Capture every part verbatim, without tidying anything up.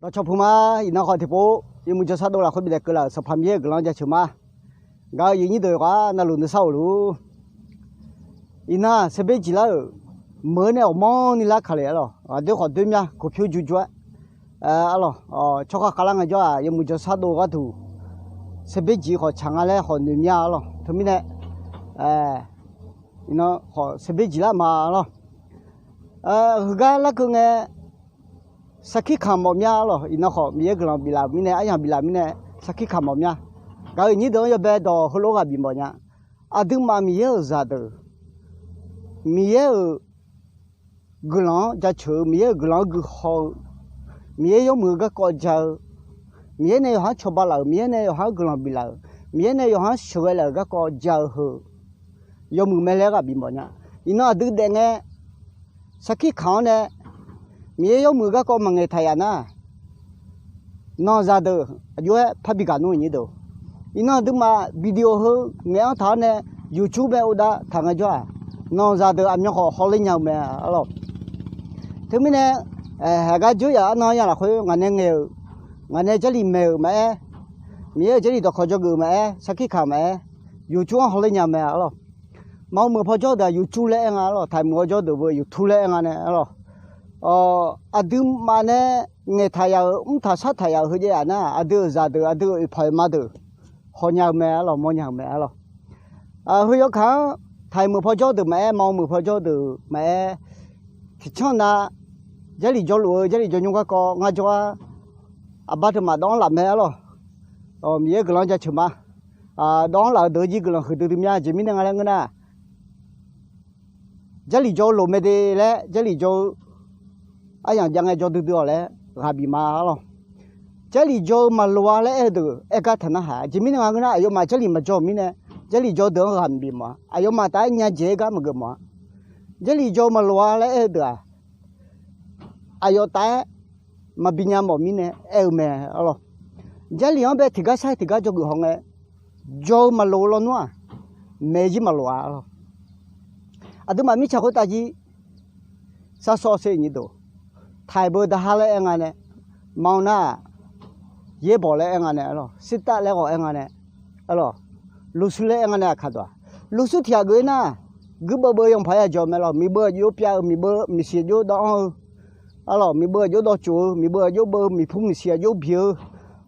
Dawqcawq puq ma. Iqnan khawf tiqpov yawmuiq jawrshar dov lafkhoer bifnaeq keuv laf-euq Sanqpaq Miqyaer-euq guiqlanq-anr jaceuq ma. Ngaq-euq aqyuif aqnyir deuq yawqghaq navluf nuisar of luf-ur. Iqnan saevber jiq lar-euq meuq-eu nae ghawqmanrni lar kale arlawq. Aqdoer khawf doer mya, koqpyur jur jur-aer arlawq. Tsawrhaq khavlar ngaejawr-aq yawmuiq jawrshar dov gharduq saevber jiq khawf tsaq nga laer khawf noeq mya arlawq. Teumirnae iqnan khawf saevber jiq lar ma arlawq. Heugar larkeuv ngae sarkir kamq mawf mya arlawq. Iqnan khawf Miqyaer guiqlanq biflaf-euq mirnae, aryamq biflaf-euq mirnae sarkir kamq mawf mya. Gaq-euq nyir deuq-anr yawbae dawq heulof ghaq bif mawf nya. Aqduimaf Miqyaer-euq zaqdeuq, Miqyaer-euq guiqlanq-anr jaceuq-eu, Miqyaer-euq guiqlanq-anr guihaw-eu, Miqyaer yawmuiq-eu garkawv ja-eu, Miqyaer nae yawqha-anr cawba laf-euq, Miqyaer nae yawqha-anr guiqlanq biflaf-euq, Miqyaer nae yawqha-anr sheuqghae laf-euq garkawv ja-eu heu yawmuiq mae laer ghaq bif mawf nya. Iqnan aqdui daef ngae sarkir kamq-anr nae Miqyaer yawmuiq-eu garkawv maqngaeq taq yaf nar, nanq zaqdeuq aqjox-aer parbi gaq nmr nyir deuq. Iqnan aqduimaf video heu ngaeq-anr taq-awr nae YouTube bae uvdav taq ngaejawr-aq, nanq zaqdeuq aqmyan khawf hawler nya-eu mae arlawq. Teumirnae haeq gar dzeur yaf arnan ya lafkhoer ngaq nae ngaeq-euq, ngaq nae Jarlif maeq-euq maqaer, Miqyaer-euq Jarlif dawqkawq dzawgeuf-euq maqaer, sarkir kamq maqaer, YouTube-anr hawler nya mae arlawq. Maqmeuq paw jawr deuq-aq YouTube laer aer nga arlawq. Taqmeuq-awr jawr deuq beu YouTube laer aer nga nae arlawq. Aqduimaf nae ngaeqtaq yaf-euq, mrtaq shartaq yaf-euq heujav yaf nar, aqdui-euq zaqdeuq, aqdui-euq oeqpawq oeqma deuq hawnya-eu mae arlawq, mawrnya-eu mae arlawq. Heuyaw kaq-anr taqmeuq paw jawr deuq maqaer, maqmeuq paw jawr deuq maqaer, tiqcanr nav Jarlif jawrluf-eu, Jarlif jawr nymr garkawv ngar jawr-ar. Aqbar teumaf dawv-anr laf mae arlawq. Miqyaer guiqlanq-anr jaceuq ma. Dawv-anr laf-eu deuq-eu jir guiqlanq huiqdui dui mya. Aqjeq mirnae nga laer ngeur nar, Jarlif jawr-eu loq mae de laer, Jarlif jawr-eu aryamq jav ngae jawr duidui-awq laer ghaq bif ma arlawq. Jarlif jawr-eu maqloq-a laer aer-eu deuq aer gar taq narhaq. Aqjeq mirnae nga ngeur nar, aqyawfmaf Jarlif maqjawr-euq mirnae, Jarlif jawr-eu deuq-anr ghaq bif mawf-a. Aqyawfmaf taf-aer nya dzaeq-aer gar maqgeuf mawf-a. Jarlif jawr-eu maqloq-a laer aer-eu deuq-aq, aqyawf taf-aer maqbi nya mawf mirnae aer-eu mae arlawq. Jarlif-anr bae tiqgar shar tiqgar jawrgeuf haw ngae, jawr-eu maqloq-eu lawnmr-aq, maeq-eu jir maqloq-a arlawq. Aqduimaf mirtsaq khoertav jir sar sawr sher nyir deuq, taiq beu daqhar laer aer nga nae, ma-eu nar-aq, yaerbawq laer aer nga nae arlawq, sirtav laer ghawq aer nga nae arlawq, luvshuir laer aer nga nae aqkaq dawq-aq, luvshuir tiq ghaq geuf-ir nar, guirbeuv beuv yanqpaq-aer yajawr mae arlawq. Miqbeuv aqjox pyav-eu, miqbeuv miqsiq aqjox dawv-anr-eu arlawq, miqbeuv aqjox dawv cof-eu, miqbeuv aqjox beuv, miqpur miqsiq aqjox bi-eu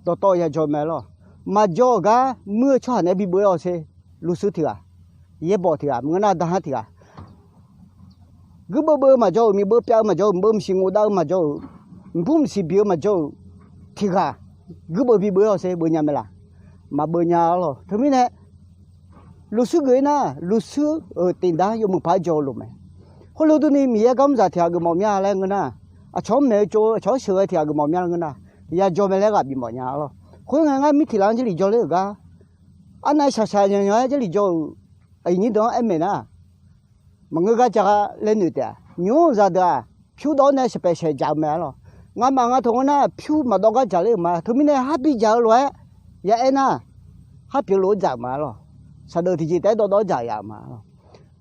dawqtawv yajawr mae arlawq. Maqjawr-euq gar muir-eu tsawrhaq naeq-aer bibeuv-aer hawsher, luvshuir tiq ghaq, yaerbawq tiq ghaq, maqngeur nar daqhar tiq ghaq, guirbeuv beuv-eu maqjawr-euq, miqbeuv pyav-eu maqjawr-euq, miqbeuv miqsiq ngov dav-eu maqjawr-euq, miqpur miqsiq bi-eu maqjawr-euq, tiq ghaq guirbeuv bibeuv-aer hawsher beuv nya mae laq? Maqbeuv nya arlawq. Teumirnae luvshuir geuf-ir nar, luvshuir-euq tiqdar yawmuiq paq-aer jawr-eu loq mae. Khoerlof durni Miqyaer gar mr zaq tiq ghaq geufmawf mya laer ngeur nar, aqcawq-anr maeq-eu tsov-eu, aqcawq-anr sheuqghae tiq ghaq geufmawf mya laer ngeur nar, yajawr mae laer ghaq bifmawf nya arlawq. Khoerngae ngar mirtiq laf-anr Jarlif jawrler-euq gar, arnav shaqshaq yanyan-aer Jarlif jawr-euq aqyuif nyir deuq-anr aer maeq nar, maqngeur gar ja gar laer noeq taef-a. Nymq-mr zaqdeuq-aq, pyur dawv-awr nae shaqpaeq shaeq dzaq-eu mae arlawq. Ngamaf nga taq ngeur nar, pyur maqdawv gar dzaqler-euq ma. Teumirnae har bidzaq-eu lof-aer ya aer nar, har pyeuf lof-aer dzaq-euq ma arlawq. Saqdeuf tiqjeq taef-aer dawv dawv-aer dzaq yaf-euq ma arlawq.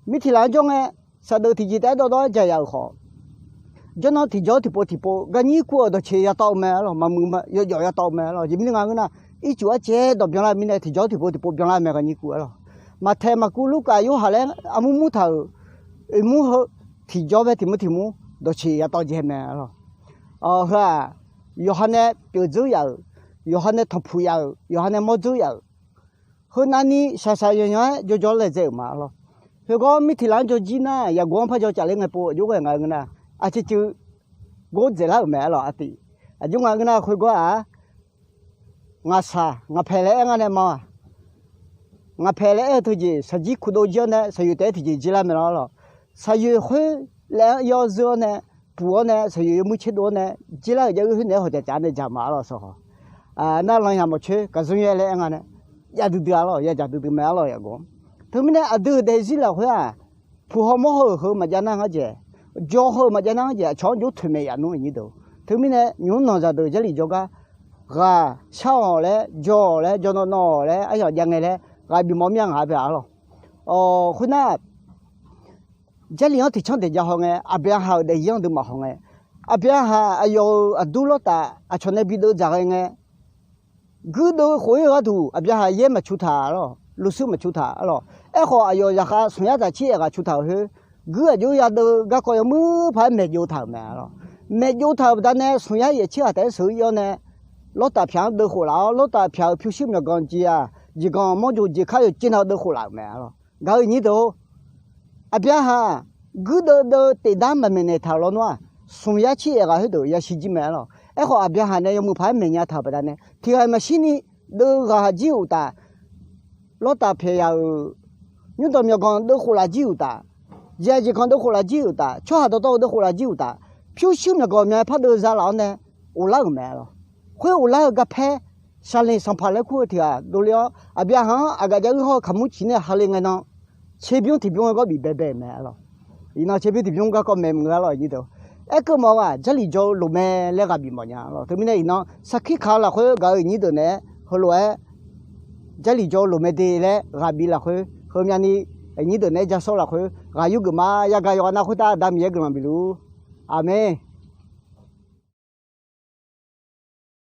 Mirtiq laf-anr jawr ngae, saqdeuf tiqjeq taef-aer dawv dawv-aer dzaq yaf-euq khawf, jawrnan tiqjawr tiqpov tiqpov garnyir kur-euq dawqceq yatawv-eu mae arlawq. Maqmuiq yawjawf yawjawf yatawv-eu mae arlawq. Aqjeq mirnae nga ngeur nar, ircuf arcaev dawq byanlar-eu mirnae tiqjawr tiqpov tiqpov byanlar-eu mae garnyir kur arlawq. Maqtaeq Maqkuv Lurkaf Yorhaq laer armur mur taq-euq oeqmur heu tiqjawr bae tiq mur tiq mur dawqceq yatawv jae mae arlawq. Heu-aq, yawqha nae pyeuf dzeur yaf-euq, yawqha nae tanqpuq yaf-euq, yawqha nae mawr dzeur yaf-euq, heu navni shaqshaq yanyan-aer jawrjawr laejae-euq ma arlawq. Khoergar mirtiq laf-anr jawr jir nar, yaqgov-anr par jawr caf ler ngae pov aqjox ghae nga ngeur nar, aqcuiv cuiv gor dzaeqlar-euq mae arlawq. Aqtif aqjox nga ngeur nar, khoergar-aq, ngaqshaq ngaqpaeq laer aer nga nae ma-aq, ngaqpaeq laer aer-eu teujeq shaqjir kudov jir-awr nae shaqyoeq taef-aer tiqjeq jir lar mae lawr arlawq. Shaqyoeq khoer laer-anr ir-awr zeur-awr nae, puq-awr nae, shaqyoeq yawmuir tserdov-awr nae, jir lar-euq jav-eu khoer naeq-aer hawq caf caf nae dzaq ma arlawq sawq haw. Nar lan yamq mawq coer gaqzanr yaer laer aer nga nae, jav duidui arlawq, ya dzaq duidui mae arlawq yaqgov-anr. Teumirnae aqdui-euq daefzir lafkhoer-aq, puq haw mawr haw-euq heu maqjav nar ngar jaeq, jawr haw-euq maqjav nar ngar jaeq, aqcawq-anr jov toeqmaeq yaf nmr nyir deuq. Teumirnae nymq-mr nanq zaqdeuq Jarlif jawr gar, ghaq shar-awq laer, jawr-awq laer, jawr nawv nawv-awq laer, aryamq jav ngae laer ghaq bifmawf mir-a ngaq-a bae arlawq. Khoernar, Jarlif-anr tiqcanr daeq ja haw ngae, Aqbyaqhaq-euq daefzir-anr duimaf haw ngae, Aqbyaqhaq aqyawf-euq aqdur Lawrtaf aqcawq nae bideuv dzaq ghae ngae, guirdeuv khof-ir-eu gharduq Aqbyaqhaq yaer maqcu taq lawr, lufsuir maqcu taq lawr. Aerkhawf, aqyawf zaqkhav smq yar taq tser aef ghaq cu taq-euq khoer, guir aqjox yadeuv garkawv yawmuir paq-aer maeq jov taq-euq mae lawr. Maeq jov taq-euq baqdanae smq yar yaef tser ghaq taef-aer sheuq-ir-awr nae, Lawrtaf pyaq-anr deuv khof laf-awr, Lawrtaf pyaq-euq pyurshuir myawqganq jeq-aq, jeqganq mawrjoq jeq kar yawqjeq na deuv khof laf-euq mae lawr. Gaq-euq nyir deuq-or, Aqbyaqhaq guirdeuv deuv teqdar maqmaeqnaeq taq-euq lawnmr-aq, smq yar tser aef ghaq khoerdeuq yashir jir mae lawr. Aerkhawf, Aqbyaqhaq nae yawmuiq paq-aer maeqnya taq-euq baqdanae, tiq ghaq maqshir ni deuv ghaq jir-euq uqtaf, Lawrtaf pyaeq yaq-euq nymrdanq myawqganq deuv khof laf jir-euq uqtaf, jeq-aq jeqganq deuv khof laf jir-euq uqtaf, tsawrhaq dawqtawv-eu deuv khof laf jir-euq uqtaf, pyurshuir myawqganq mya-aer par deuv za laf-awr nae, of lar-euq mae lawr. Khoer of lar-eu garpaer, Saqleq sanqpaq laer kur-eu tiq ghaq dovle-awr, Aqbyaqhaq-anr aqgaf jav-ir hawr-eu kaqmur ciq nae haleq ngae nan, tserbymr tiqbymr-aer gawr bif baebae-euq mae lawr. Iqnan tserbymr tiqbymr garkawv maeq mq-eu-a lawr, nyir deuq. Aerkeuv mawf-eu-aq, Jarlif jawr-eu loqmae laer ghaq bif mawfnya lawr. Teumirnae iqnan sarkir kaq-eu lafkhoer gaq-euq nyir deuq naeq-aer heulof-aer Jarlif jawr-eu loqmae de laer ghaq bif lafkhoer, heumyavni nyir deuq naeq-aer ja sawr lafkhoer ghaq yurgeuf ma. Yagaq yawqghaq nav khoertav Aqda Miqyaer guiqlanq bif luf-ur. Aqmeq.